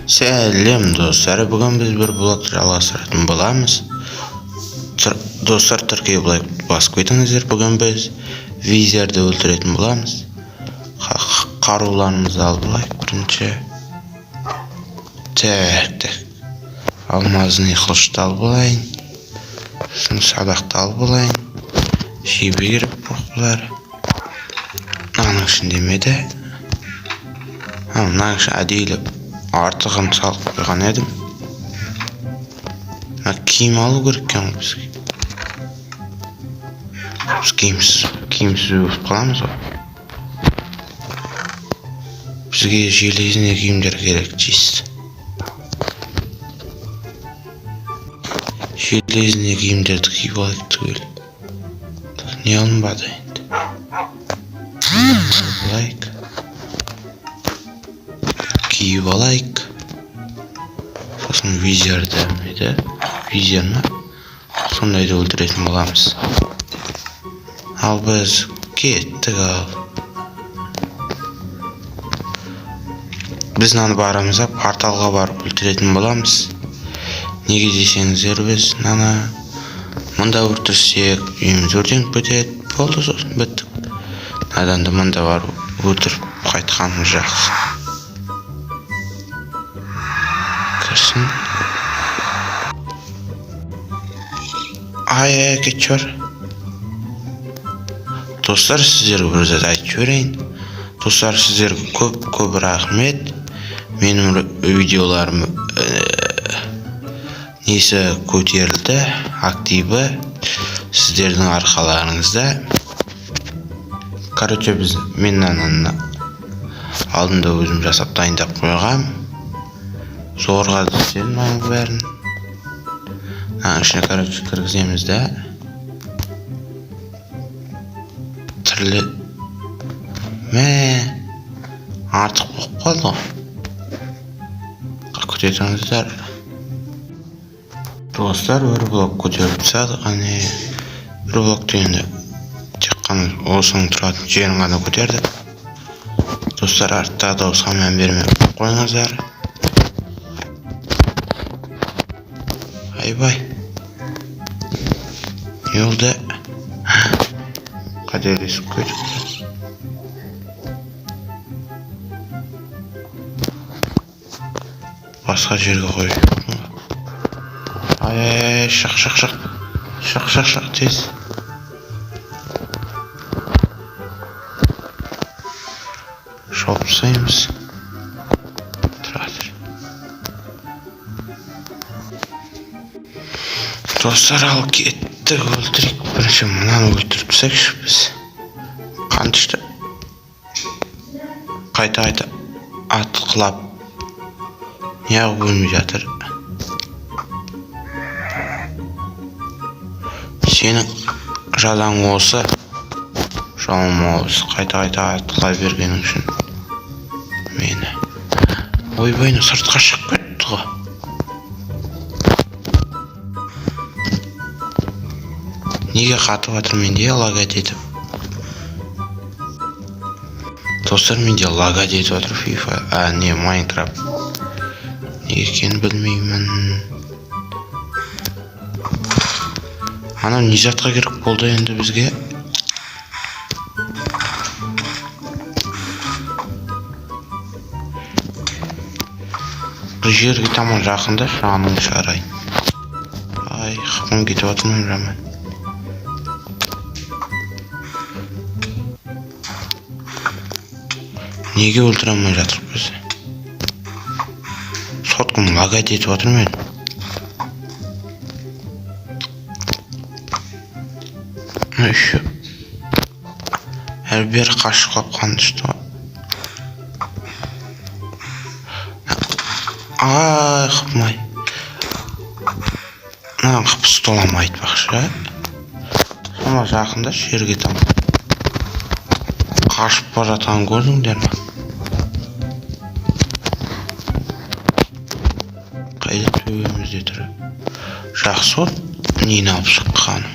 Сәлем, достар! Бүгін біз бір блог жалғастыратын боламыз. Достар, тіркеу лайк басып кетіңіздер. Бүгін біз визерді өлтіретін боламыз. Қаруларымызды алып алайық бірінші. Так, так. Алмазный қылышты алып алайын. Сосын садақты алып алайын. Жебе керек бұлар. Мынаның ішінде ме еді? Мынаның ішіне әдейілеп артығын салып қойған едім. Мына киім алу керек екен ғой бізге. Біз киімсіз өліп қаламыз ғой. Бізге железный киімдер керек чисто. Железный киімдерді киіп алайық түгел. Не алынбады енді? Алайық. Киіп алайық. Сосын визерді еді. Визер ма? Сондайды өлтіретін боламыз. Ал біз кеттік ал. Біз мынаны барамыз да порталға барып өлтіретін боламыз. Неге десеңіздер, біз мынаны мында өлтірсек, үйіміз өртеніп кетеді. Болды, сосын біттік. Мынадан да мында барып өлтіріп қайтқанымыз жақсы. Кірсін. Ай, ай, кетші бар. Достар, сіздерге бір зат айтып жіберейін. Достар, сіздерге көп көп рахмет. Менің видеоларым несі көтерілді, активі сіздердің арқаларыңызда. Короче, біз мен ананы алдында өзім жасап дайындап қойғам. Зорға істедім мынаның бәрін. Мынаның ішіне, короче, кіргіземіз да. Тірлі мә артық болып қалды ғой. Күте тұрыңыздар. Достар, бір блок көтеріп тастадық. Әне, бір блок дегенде тек қана осының тұратын жерін ғана көтердік. Достар, арттағы дауысқа мән бермей қойыңыздар. Айбай. Не болды? Қателесіп кеттік. Басқа жерге қойып жібердім ғой. Ай, ай, ай, шық, шық, шық. Шық, шық, шық, тез. Шауып тастаймыз. Тұра тұр. Достар, ал кеттік, өлтірейік. Бірінші мынаны өлтіріп тастайықшы біз. Қан түсті. Қайта-қайта атқылап. Неғып өлмей жатыр? Сенің жазаң осы. Жауым қайта-қайта атқылай бергенің үшін мені. Ойбай, мына сыртқа шығып кетті ғой. Неге қатып жатыр менде лагать етіп? Достар, менде лагать етіп жатыр FIFA, не, Майнкрафт. Неге екенін білмеймін. Анау не затқа керек болды енді бізге? Жерге таман жақында жанын шығарайын. Ай, қапым кетіп жатыр мен жаман. Неге өлтіре алмай жатырмыз біз? Соткам лагать етіп жатыр мен. Еще әрі бері қашып қалып қан түсті ғой. Ай, қыпмай. Мына қып столамай айтпақшы. Сома жақында жерге там. Қашып бара жатқанын көрдіңдер ме? Қайда төбемізде тұр. Жақсы ол нені алып шыққаным.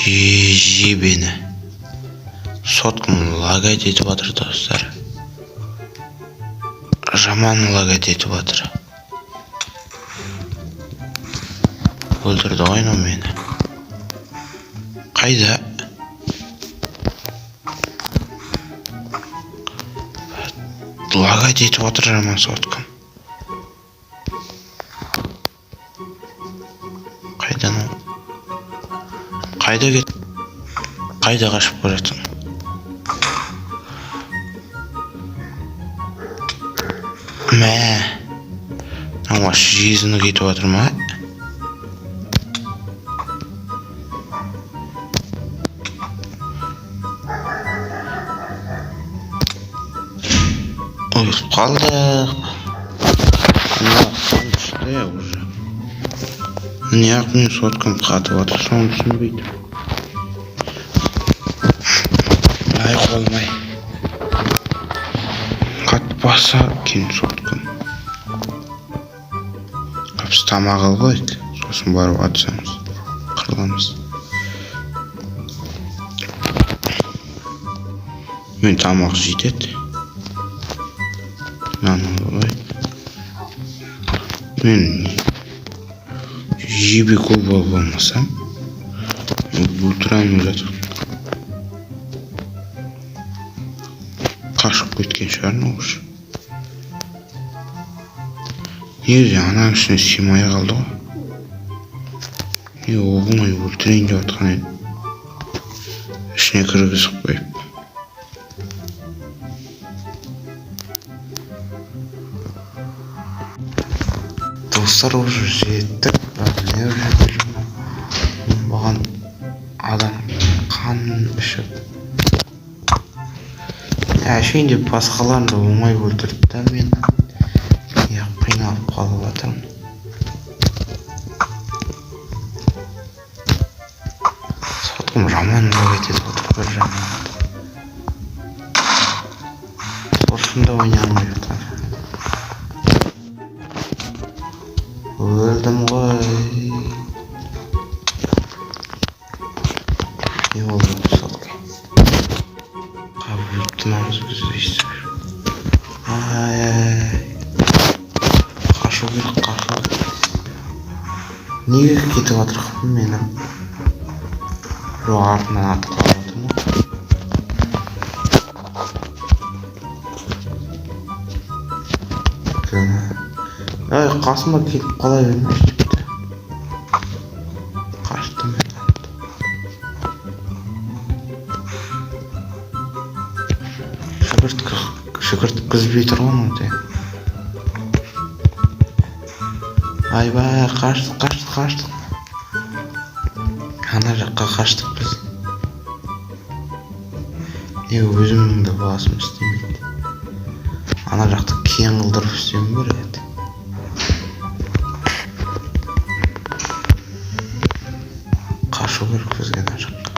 Жебені. Соткам лагать етіп жатыр, достар. Жаман лагать етіп жатыр. Өлтірді ғой анау мені. Қайда? Лагать етіп жатыр жаман соткам. Қайда анау? Қайда кет? Қайда қашып бара жатсың? Мә. Мынау жизні кетіп жатыр ма? Өліп қалдық. Мына қан түсті уже. Неғып менің соткам қатып жатыр, соны түсінбейді. Ай, қолым-ай. Қатпаса екен соткам. Біз тамақ алып алайық, сосын барып атысамыз, қырыламыз. Мен тамақ жетеді. Мынаны алып алайық. Мен жебе көп алып алмасам, өлтіре алмай жатыр. Қашып кеткен шығар мынау уже. Негізі ананың ішіне сыймай қалды ғой. Не оңай өлтірейін деп жатқан едім. Ішіне кіргізіп қойып. Достар, уже жеттік. Бірақ не жерде маған адам қан ішіп. Әшейін деп басқаларын да оңай өлтірді да мені. Неғып қиналып қалып жатырмын. Соткам жаман лагать етіп отыр, бір жаман. Осында ойнай алмай жатыр. Өлдім ғой. Не болды сотка? Қабыл өліп біз өйстіп. Ай, ай, қашу керек, қашу керек. Неге кетіп жатырмын мені? Жоқ, артынан атып қалып жатырмын ғой. Ай, қасыма келіп қала бермеші тіпті. Қаштым мен. Жүгірткізбей тұр ғой мынау. Айбай, қаштық, қаштық, қаштық. Ана жаққа қаштық біз. Не өзімнің де басым істемейді. Ана жақты кең қылдырып істеуім керек еді. Қашу керек бізге ана жаққа.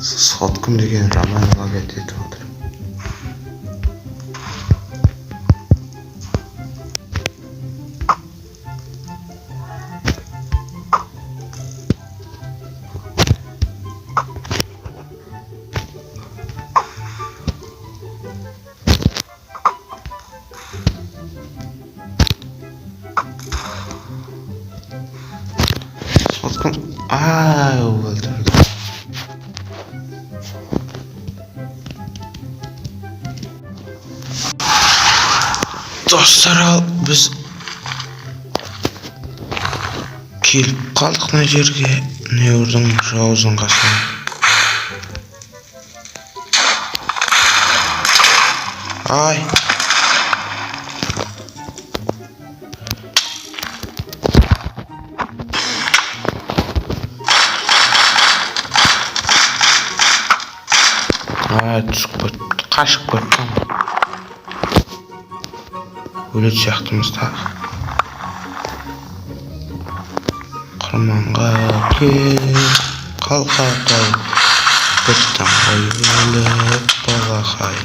Соткам деген жаман лагать етіп отыр. Соткам, ай, өлтірді. Достар, ал біз келіп қалдық мына жерге, Неурдың жауыздың қасына. Ай. Ай, түсіп кетті, қашып кетті. Өлетін сияқтымыз тағы. Қырманға кел, қалқатай, біттің ғой өліп, балақай.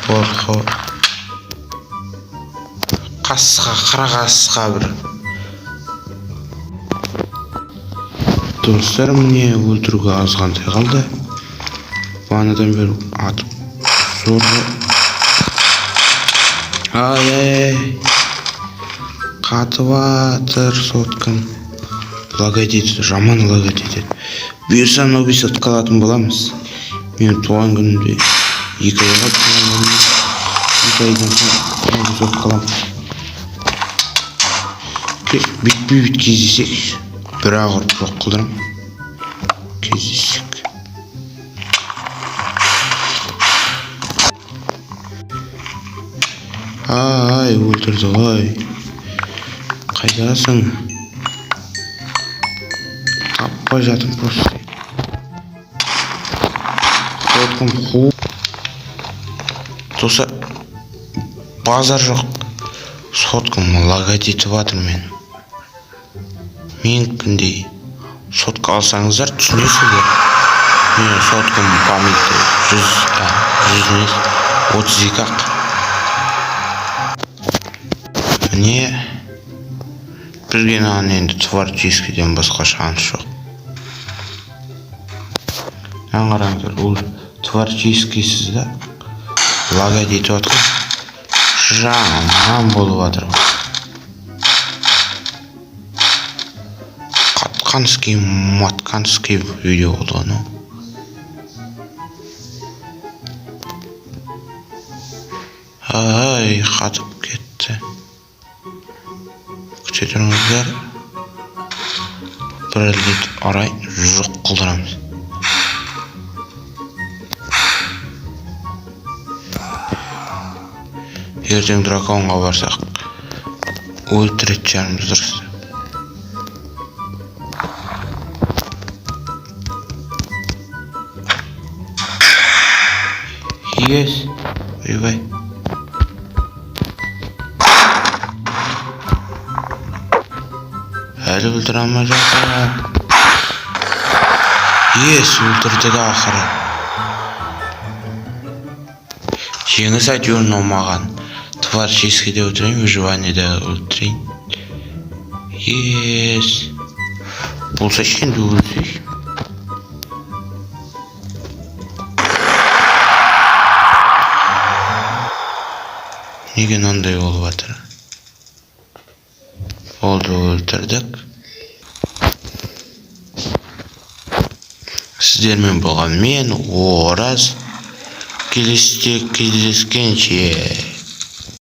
Борқы. Қасқа, қара қасқа бір. Достар, міне өлтіруге азғантай қалды. Бағанадан бері атып Зорға. Ай, ай, ай. Қатып жатыр соткам. Лагать етеді, жаман лагать етеді. Бұйырса, новый сотка алатын боламыз. Менің туған күнімде 2 айға, туған күнімде 2 айдан соң новый сотка аламын. Бетпе бет кездесек, бір ақ ұрып жоқ қылдырамын. Кездессек. Ай, өлтірді ғой. Қайдасың? Таппай жатырмын просто. Соткам қу. Достар, базар жоқ. Соткам лагать етіп жатыр мен. Менікіндей сотка алсаңыздар, түсінесіздер. Менің соткам памяти 100, 100 емес, 32 ақ. Міне, бізге мынаған енді творческийден басқа шанс жоқ. Мынаны қараңыздар, ол творческийсіз да лагать етіп жатқан, жаман болып жатыр. Қатқанский матканский видео болды ғой мынау. Ай, қатып кетті. Күте тұрыңыздар, бір рет ұрайын, жоқ қылдырамыз. Ертең драконға барсақ, өлтіретін шығармыз дұрыс. Yes. Ойбай, әлі өлтіре алмай жатыр. Yes, өлтірдік ақыры. Жеңіс әйтеуір мынау маған. Творческийде өлтірейін, выживаниеде өлтірейін. Yes, болса енді өлсейші. Неге мынандай болып жатыр? Болды, өлтірдік. Сіздермен болған мен, Ораз. Келесіде кездескенше.